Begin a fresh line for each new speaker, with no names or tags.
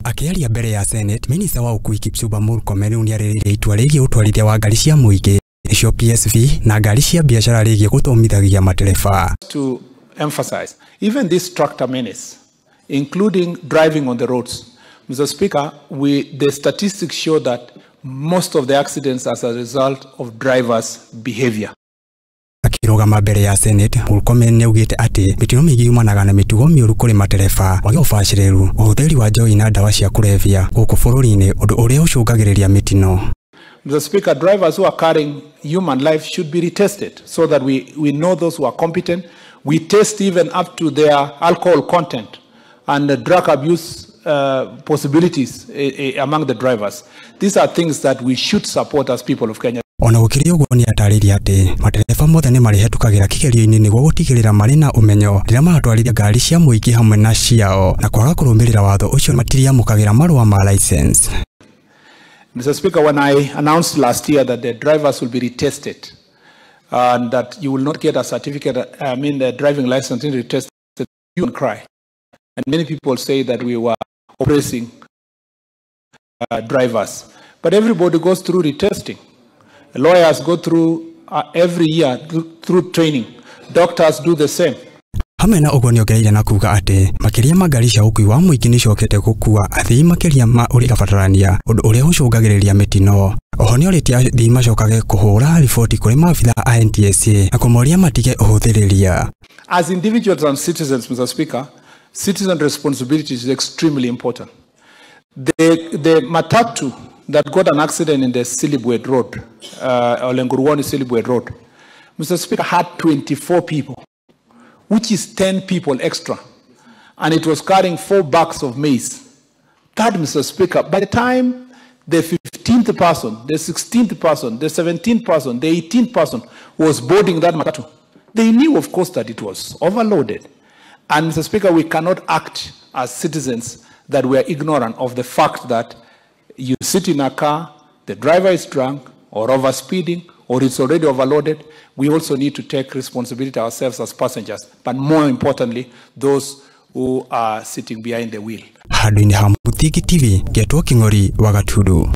Akĩaria mbere ya Senate, minista wa ũkui Kipchumba Murkomen rĩu nĩarĩrĩirie itua rĩgiĩ ũtwarithia wa ngari cia mũingĩ nĩcio PSV na ngari cia biacara rĩgiĩ gũthomithagia matereba.
To emphasize, even this tractor menace, including driving on the roads, Mr. Speaker, the statistics show that most of the accidents are as a result of drivers' behavior.
Akĩrũgama mbere ya Senate, Murkomen nĩaugĩte atĩ mĩtino mĩingĩ yumanaga na mĩtugo mĩũru kũrĩ matereba, wagi ũbacĩrĩru, ũhũthĩri wa njohi na ndawa cia kũrebia gũkũ bũrũri-inĩ, ũndũ ũrĩa ũcũngagĩrĩria mĩtino.
Mr. Speaker, drivers who are carrying human life should be retested so that we know those who are competent. We test even up to their alcohol content and the drug abuse possibilities among the drivers. These are things that we should support as people of Kenya.
Ona gũkĩrĩ ũguo nĩatarĩirie atĩ matereba mothe nĩmarĩhetũkagĩra kĩgerio-inĩ nĩguo gũtigĩrĩra marĩ na ũmenyo rĩrĩa maratwarithia ngari cia mũingĩ hamwe na ciao, na kwaga kũrũmĩrĩra watho ũcio matiriamũkagĩra marũa ma license.
Mr. Speaker, when I announced last year that the drivers will be retested and that you will not get a certificate, I mean the driving license retested, you can cry. And many people say that we were oppressing drivers. But everybody goes through retesting. Lawyers go through every year through training. Doctors do the same.
Hamwe na ũguo nĩongereire na kuga atĩ makĩria ma ngari cia ũkui wa mũingĩ nĩicokete gũkua athii makĩria ma ũrĩa ĩrabatarania, ũndũ ũrĩa ũcũngagĩrĩria mĩtino. Oho nĩorĩtie athii macokage kũhũra riboti kũrĩ maabitha a NTSA na kũmoria matige ũhũthĩrĩria.
As individuals and citizens, Mr. Speaker, citizen responsibility is extremely important. The matatu that got an accident in the Silibwet Road, Olenguruone Silibwet Road, Mr. Speaker, had 24 people, which is 10 people extra, and it was carrying 4 bags of maize. That, Mr. Speaker, by the time the 15th person, the 16th person, the 17th person, the 18th person was boarding that matatu, they knew, of course, that it was overloaded. And, Mr. Speaker, we cannot act as citizens that we are ignorant of the fact that you sit in a car, the driver is drunk or overspeeding, or it's already overloaded. We also need to take responsibility ourselves as passengers, but more importantly, those who are sitting behind the wheel.
Handũ-inĩ ha Mũthingi TV, Ngetwo Kĩng'ori wa Gatundu.